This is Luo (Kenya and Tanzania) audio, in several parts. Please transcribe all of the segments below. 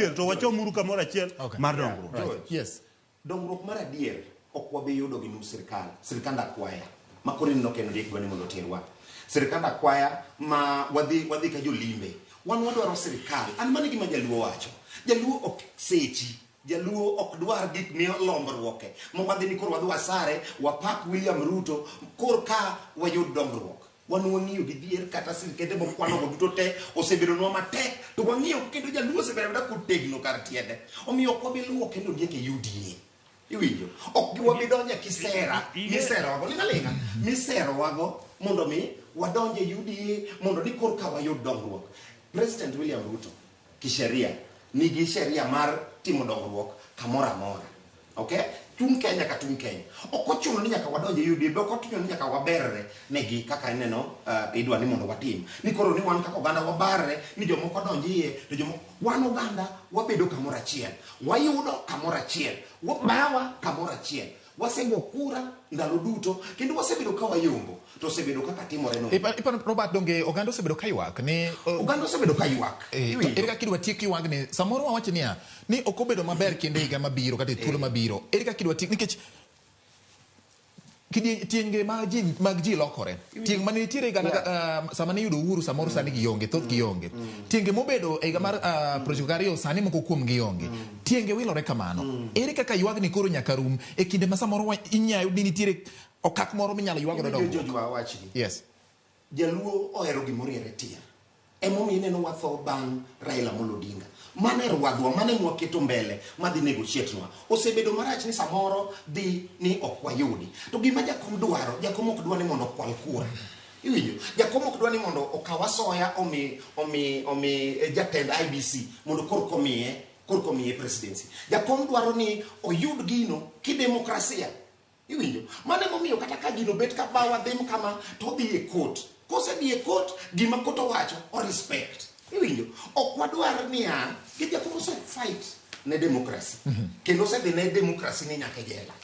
ukel to wachomuru kamoro achiel mar dongruok. Right. Yes. Dongruok mar adier ok wabi yudo gi nus sirkal, sirkand akwaya ma koro ineno ka en ondiek dwa ni mondo oterwa. Sirkand akwaya ma wadhi wadhi ka jolimbe. Wan wadwaro sirkal. An mano e gima jaluo wacho. Jaluo ok sechi. Jaluo ok dwar gik milombruoke ma wadhi ni koro wadhi wasare, wapak William Ruto kor ka wayud dongruok. Wan wang'iyo gi dhier kata sirkende mokwanogo duto te osebedonwa matek to wang'iyo kendo jaluo osebedo abeda kotegno kar tiende. Omiyo ok wabi luwo kendo ondiek e UDA. Iwinjo? Ok wabi donjo e kisera miserowago. Ling' aling'a. Miserowago mondo mi wadonj e UDA mondo ni korka wayud dongruok. President William Ruto kisheria nigi sheria mar timo dongruok kamoro amora. Okay? Tung' Kenya ka tung' Kenya. Ok ochuno ni nyaka wadonj e UDA, be ok ochuno ni nyaka waberre negi kaka ineno idwa ni mondo watim. Ni koro ni wan kaka oganda wabarre ni jomoko donj iye to jomoko wan oganda wabedo kamoro achiel. Wayudo kamoro achiel. Wabawa kamoro achiel. Wasego kura ndalo duto kendo wasebedo ka wayombo to osebedo kaka timore no. Iparo Robert donge oganda osebedo ka ywak ni Oganda osebedo ka ywak. To ere kaka idwa tiek ywagni? Samoro wawach niya, ni ok obedo maber kendo e higa mabiro kata e thuolo mabiro. Ere kaka idwa tiek nikech kidieny tienge mag ji mag ji lokore. Tieng' mane nitiere gana sama ne iyudo uhuru samoro sani gionge, thoth gionge. Tienge mobedo e higa mar 92 sani moko kuom gi onge. Tienge wilore kamano. Ere kaka ywagni koro nyaka rum e kinde ma samoro wa inya yud ni nitiere okak moro minyalo ywag godo Iwinjo dongruok? George wawachni. Yes. Jaluo ohero gima oriere tir. Emomiyo ineno watho bang' Raila Amolo Odinga. Mano e rwadhwa, mano ema waketo mbele madhi negotiate nwa. Osebedo marach ni samoro dhi ni ok wayudi. To gima jakom dwaro, jakom ok dwa ni mondo okwal kura. Iwinjo? Jakom ok dwa ni mondo okaw asoya omi, omi, omi jatend IEBC mondo korka omiye, korka omiye presidency. Jakom dwaro ni oyud gino kidemokrasia. Iwinjo? Mano emomiyo kata ka gino bet ka bawa dhim kama to odhi e court. Kosedhi e court, gima court owacho, o respect. Iwinjo? Ok wadwar niya, nikech jakom ose fight ne democracy. Kendo osedhi ne democracy ni nyaka e jela.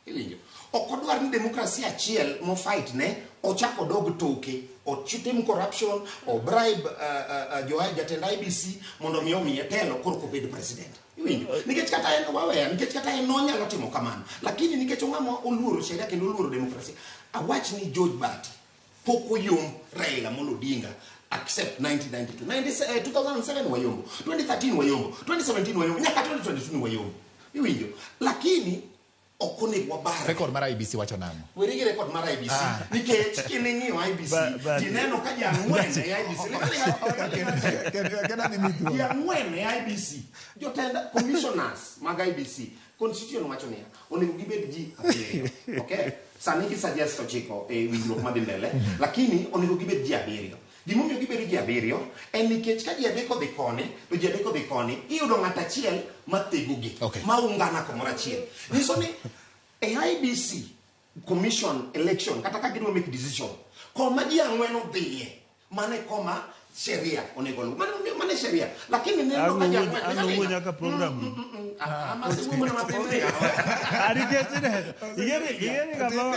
Iwinjo? Ok odwar ni democracy achiel mo fight ne, ochak odog toke, otim corruption, o bribe jo jatend IEBC mondo mi omiye telo korka obed president. Iwinjo? Nikech kata en waweya, nikech kata en nonyalo timo kamano. Lakini nikech ong'ama oluoro sheria kendo oluoro demokrasia. Awach ni George Bati pok oyomb Raila Amolo Odinga accept 1992. 2007 wayombo, 2013 wayombo, 2017 wayombo, nyaka 2022 wayombo. Iwinjo? Lakini ok onego wabarre. Record mar IEBC wacho nang'o? Weri gi record mar IEBC nikech kining'iyo IEBC ji neno ka ji ang'wen e IEBC. Ji ang'wen e IEBC. Jotend commissioners mag IEBC constitution wacho niya onego gibed ji abiriyo. Okay? Sani gi suggest ochiko e winjruok madhi mbele lakini onego gibed ji abiriyo. Gimomiyo gibedo ji abiriyo en nikech ka ji adek odhi koni to ji adek odhi koni, iyudo ng'at achiel ma thegogi, ma ungana kamoro achiel. Nyiso ni e IEBC commission election kata ka gidwa make decision, koma ji ang'wen odhiye, mano e koma sheria onego oluw. Mano emomiyo mano e sheria. Lakini neno ka ji ang'wen, Ang' owuo nyaka program ni. Ama siwuo mana matin ni. Ah, nikech ine, ing'eni ing'eni ng'ama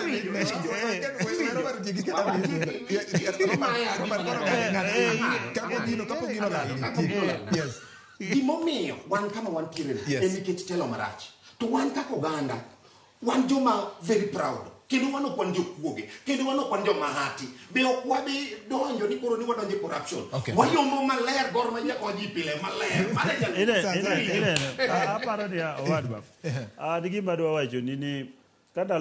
Gimomiyo wan kama wantiere ni en nikech telo marach. To wan kaka oganda, wan joma very proud. Kendo wan ok wan jokuoge. Kendo wan ok wan joma hati. Be ok wabi donjo ni koro ni wadonjo e corruption. Wayombo maler Gor Mahia kowo ji pile maler. Mano e jaluo. Ine, ine, ine. Aparo niya, owadwa. An gima adwa wachoni ni ka ndalo